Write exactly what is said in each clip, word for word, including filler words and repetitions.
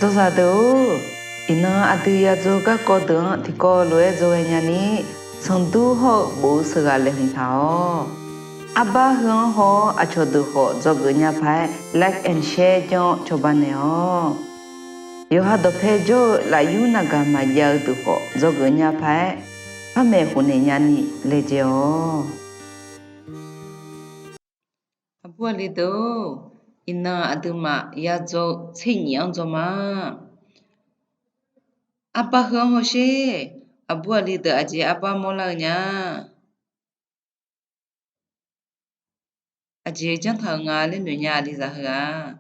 Dzawzaq deuq-or, iqnan aqdui yadzaw garkawv deuq-anr tiqkawv lof-aer dzawghae nyani, sanqdur hawr-eu bof-eu sheuqghae laeqhmq taq-awq. Arbar heu-anr haw-awr aqcawq deuq khawf dzawgeuf nya paq-aer like and share janr-awr cawba naeq-awq. Yawqha dawqpae jawr-eu lafyur navgaq maqjav-eu deuq khawf dzawgeuf nya paq-aer par maeqhu naeq nyani laejae-awq. Aqbur aqli deuq-or, iqnan aqduimaf yadzaw tser nyif-anr dzaw ma. Arbar heu-anr hawsher. Aqbur aqli deuq aqjeq arbar mawrlar-eu nya. Aqjeq janrtaq-eu nga laer noeq nya aqlizaq heu-aq.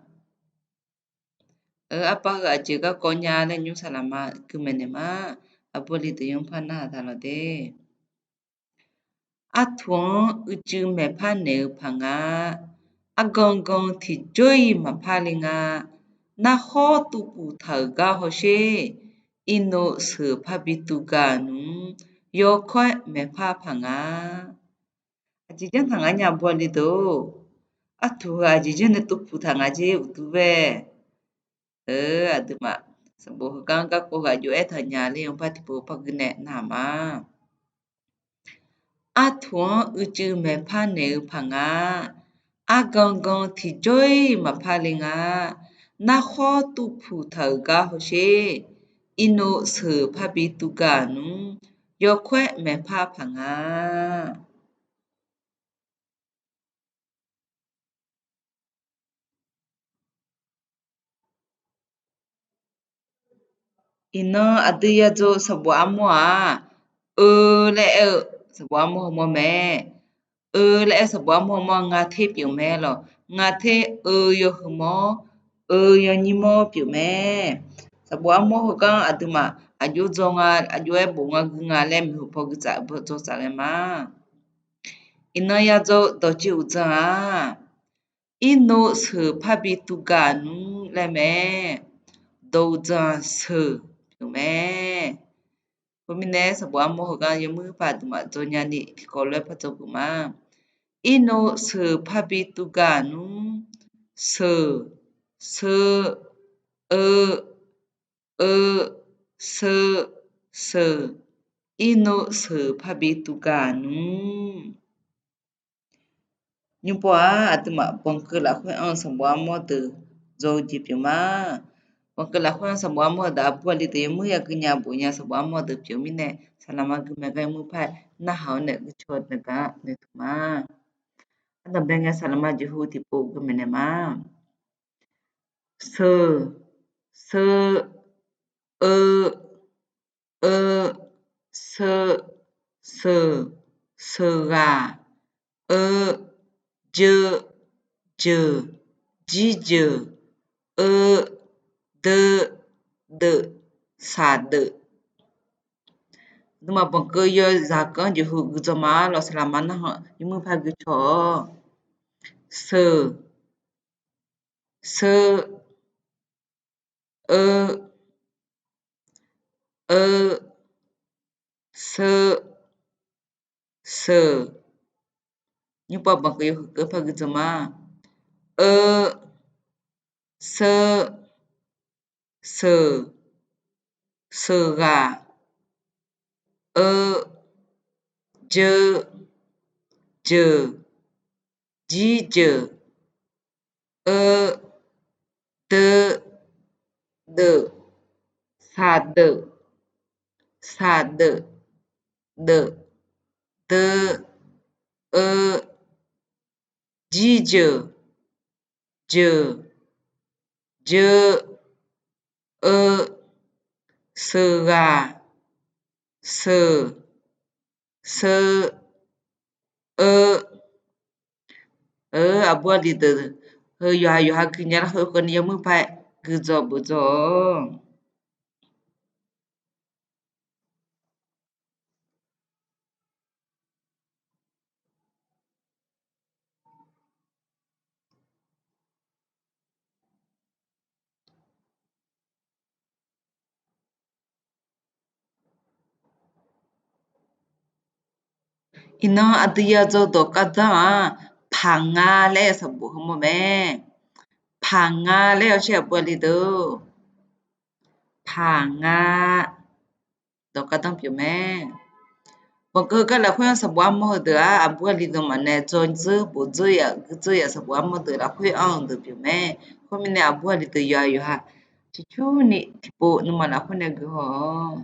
Arbar heu aqjeq garkawv nya laer nymr saqlaqma gui maeqnaeq ma. Aqbur aqli deuq yawmr par narhaq taq lawq de. Artuq-anr uicuiv maeqpar naeq-eu paq nga. Argan gan tiqjawr-iq maqpar le nga. Narkhawr tuvpuq taq-euq gar hawsher. Irnov sheuq parbi tuvgaq nmr. Yawkawr-aer maeqpar paq nga. Aqjeq janrtaq nga nya aqbur aqli deuq-or. Artuq heu aqjeq janr nae tuvpuq taq nga jeq uqduq bae. Aqduimaf sanqbof heugar-anr garkawv ghaq jov-aer taq nya laer yawpar tiqpov par gui naeq nar ma. Artuq-anr uicuiv maeqpar naeq-eu paq nga. Argan gan tiqjawr-iq maqpar le nga. Narkhawr tuvpuq taq-euq gar hawsher. Irnov sheuq parbi tuvgaq nmr. Yawkawr-aer maeqpar paq nga. Iqnan aqdui yadzaw sanqbof armawr-aq, eu laer aer-eu sanqbof armawr heumawr mae. Eu laer aer-eu sanqbof armawr heumawr nga ter pyeuf mae lawq. Nga ter eu yawhuiq mawr, eu yawnyir mawr pyeuf mae. Sanqbof armawr heugar-anr aqduimaf aqjox dzaw nga, aqjox-aer bof nga gui nga laer maeqhu paw gui tsaf dzaw tsaf ghae ma. Iqnan yadzaw dawqtsuif uqdzan-aq, irnov sheuq parbi tuvgaq nmr laer mae. Dawq uqdzan sheuq pyeuf mae. Khoermirnae sanqbof armawr heugar yawmuir paq aqduimaf dzaw nyani tiqkawv lof-aer par dzaw geuf ma. Irnov sheuq parbi tuvgaq nmr. Sheuq, sheu, eu, eu, sheu, sheuq. Irnov sheuq parbi tuvgaq nmr. Nymrpov-aq, aqduimaf banqkeuv lafkhoer anr-eu sanqbof armawr deuq dzaw-eu jeq pyeuf ma. Banqkeuv lafkhoer anr-eu sanqbof armawr deuq aqbur aqli deuq yawmuir yagui nya bof nya sanqbof armawr deuq pyeuf mirnae, saqlaqma gui maeq gar yawmuir par-aer narhaq-awr nae guicaw naeq gar noeqtmq ma. Ardanqbae ngae saqlaqma jeqhu tiqpov gui maeqnaeq ma. Sheuq, sheu, eu, eu, sheu, sheuq, sheuqghaq, eu, jeu, jeuq, jirjeuq, eu, deu, deuf, shaqdeuf. Aqduimaf banqkeuv yawzaq keuv-anr jeqhu guidzaw ma lawq, saqlaqma narhaq yawmuir par guicaw-awq. Sheuq, sheu, eu, eu, sheu, sheuq. Nymrpov banqkeuv yawhuiq keuv par guidzaw ma. Eu, sheu, sheuq, sheuqghaq, eu, jeu, jeuq, jirjeuq, eu, deu, deuf, shaqdeuf, shaqdeuf, deuf, deu, eu, jirjeuq, jeuq, jeu, eu, sheuqghaq, sheuq, sheu, eu. Aqbur aqli deuq heu yawqha yawqha gui nya larkhoer keuvni yawmuir par-aer guidzaw bofdzaw-awq. Iqnan aqdui yadzaw dawq gardanr-aq, paq nga laer-eu sanqbof heumawr mae. Paq nga laer-eu shir aqbur aqli deuq. paq nga. Dawq gardanr pyeuf mae. Banqkeuv heugar lafkhoer-anr sanqbof armawr heudeuq-aq, aqbur aqli deuq maqnae dzawr dzeur bof dzeur yaf guir dzeur yaf sanqbof armawr deuq lafkhoer anr-eu deuq pyeuf mae. Khoermirnae aqbur aqli deuq yawqha yawqha ciqcurni tiqpov nuima lafkhoer nae guihaw-awq.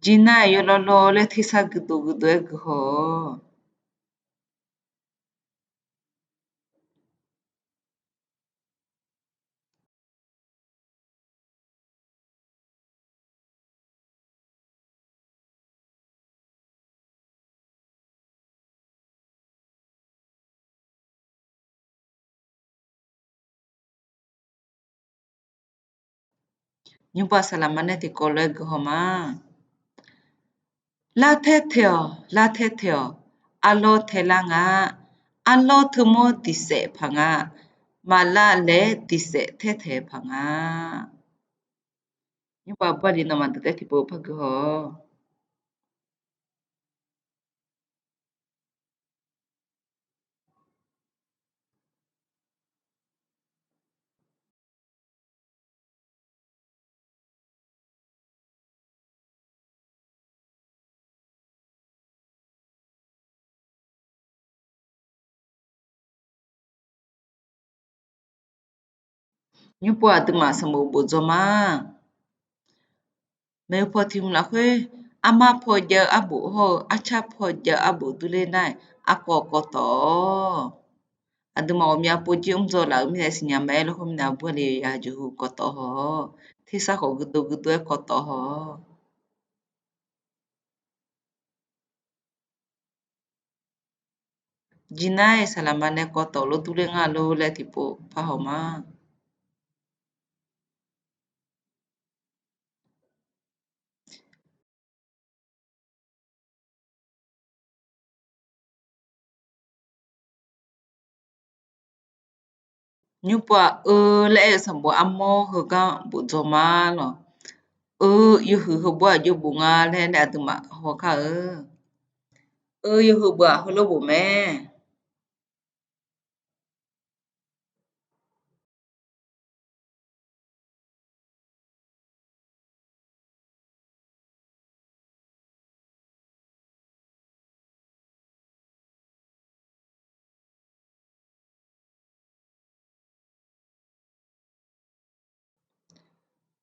Jirnar-aq yawlawrlawr laer tersar guidov guidov-aer guihaw-awq. Nymrpov-aq saqlaqma nae tiqkawv lof-aer guihaw ma. Lar taer taeq-awq, lar taer taeq-awq, arlawr taelar nga. Arlawr teumawr diqsaef paq nga. Maqlav laer diqsaef taer taeq paq nga. Nymrpov aqbur aqli nawmaf deuq taef tiqpov par guihaw-awq. Nymrpov aqduimaf sanqbof bof dzaw ma. Maeqhu paw tiq hmq lafkhoer, armar paw jav-eu arbof hawr-eu arcar paw jav-eu arbof durler nar-aq, arkawv kawv tawf-awq. Aqduimaf ghawqmya povjir mr dzaw laf-euq mirnae siqnya maqaer lawr khoermirnae aqbur aqli yawqha jeqhu kawv tawf haw-awq. Tersar khawf guidov guidov-aer kawv tawf haw-awq. Jirnar-iq saqlaqma nae kawv tawf lof durler nga lor laer tiqpov par haw ma. Nymrpov-aq eu laer aer-eu sanqbof armawr heugar bof dzaw ma lawq. Eu yawhuiq heubof-aq jov bof nga laer nae aqduimaf haw kar-eu. Eu yawhuiq bof-aq heulof bof mae.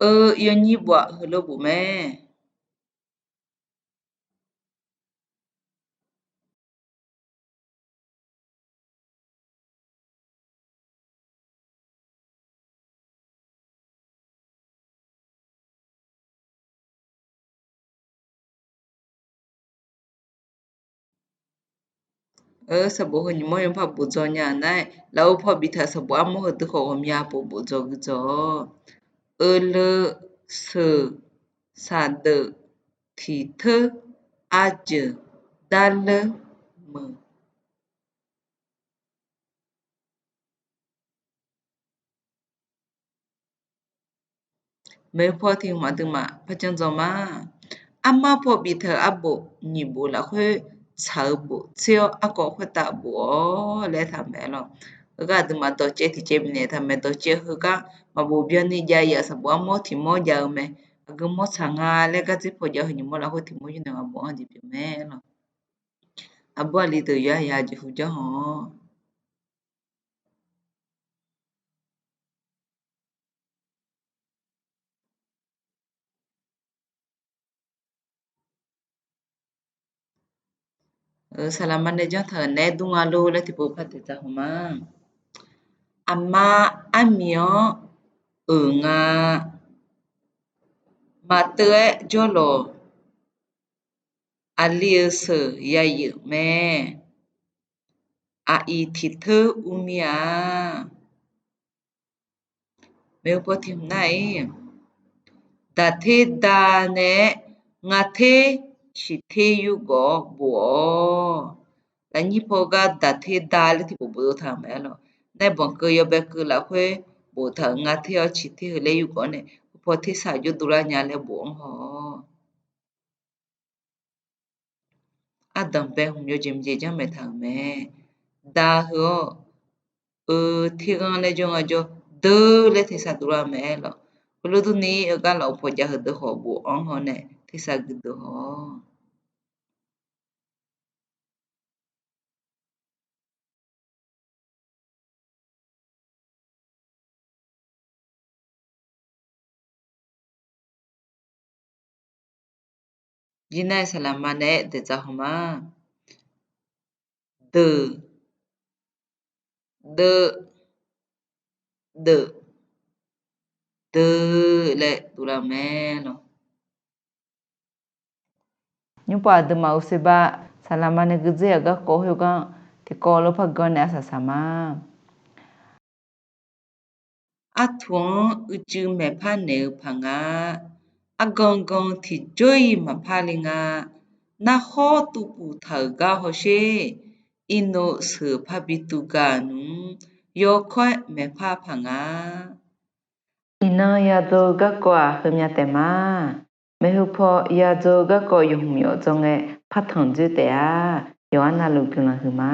Eu yawnyir bof-aq heulof bof mae. Eu, sanqbof heu nyiq mawr yawpar bof dzaw nya nar-aer, lafov paw biftaq-euq sanqbof armawr heudeuq khawf ghawqmya pov bof dzaw gui dzaw-awq. Eu leu, seuq, saqdeuq, tiq teur, arjeuq, darleur, meuq. Maeq-eu paw tiq hmq aqduimaf par janr dzaw ma. Armar paw biftaq-euq arbof nyiq bof lafkhoer tsaq-eu bof tser-awr, arkawv khoertav bof-awr laer taqmaeq lawq. Heugar aqduimaf dawqcaev tiq caev bifnaeq taqmaeq. Dawqcaev heugar maqbof byanni jav-ir-aq, sanqbof armawr tiq mawr jav-eu mae. Aqgeu mawr tsaq nga laer gar tser paw jav heu nyiq mawr lafkhoer tiq mawr yur naeq maqbof-anr jeq pyeuf mae lawq. Aqbur aqli deuq yawqha yawqha jeqhu janr haw-awq. Saqlaqma nae janr taq-euq naeq-aer dur nga lor laer tiqpov par daeq dzaq haw ma. Aqma armiq-anr euq nga. Maqteuv-aer jawrlawq. Aqli-euq seuq yayeuf mae. Aqyuif tiq teur ur mir-a. Maeq-eu paw tiq hmq nar-ir, daqter da nae-aer, ngater shiqter yurgawv-awr bof-awq. Aqnyir paw gar daqter da laer tiqpov bofdov taq-euq mae-aer lawq. Nae banqkeuv yawbae keuv lafkhoer boftaq-euq nga ter-awr ciq ter heu laer yurgawv nae, heu paw tersaq jawr dovlar nya laer bofanr haw-awq. Ardanqbae hmq yawjeq mqjeq janrmaeq taq-euq mae. Da heu-awr, eu, terghanr laer jawr nga jawr, deur laer tersaq dovlar mae-aer lawq. Heulof durni, eu, gar lafov paw jav heudeuq khawf bofanr haw nae tersaq guideuq haw-awq. Jirnar-iq saqlaqma nae-aer daeqdzaq haw ma. Deuq, deuv, deuq, deuv laer dovlar-eu mae lawq. Nymrpov aqduimaf uqseqba saqlaqma nae guidzer-euq garkawv khoergar tiqkawv lof par ganr nae arsaq saq ma. Artuq-anr uicuiv maeqpar naeq-eu paq nga. Argan gan tiqjawr-iq maqpar le nga. Narhawr tuvpuf taq-euq gar hawsher. Irnov sheuq parbi tuvgaq nmr. Yawkawr-aer maeqpar paq nga. Iqnan yadzaw-eu garkawv-aq heumya taef ma. Maeqhu paw yadzaw-eu garkawv yawhmq yawf dzawr ngae partanq dzoer taef-a. Yawqha navluf guiqlanq huiq ma.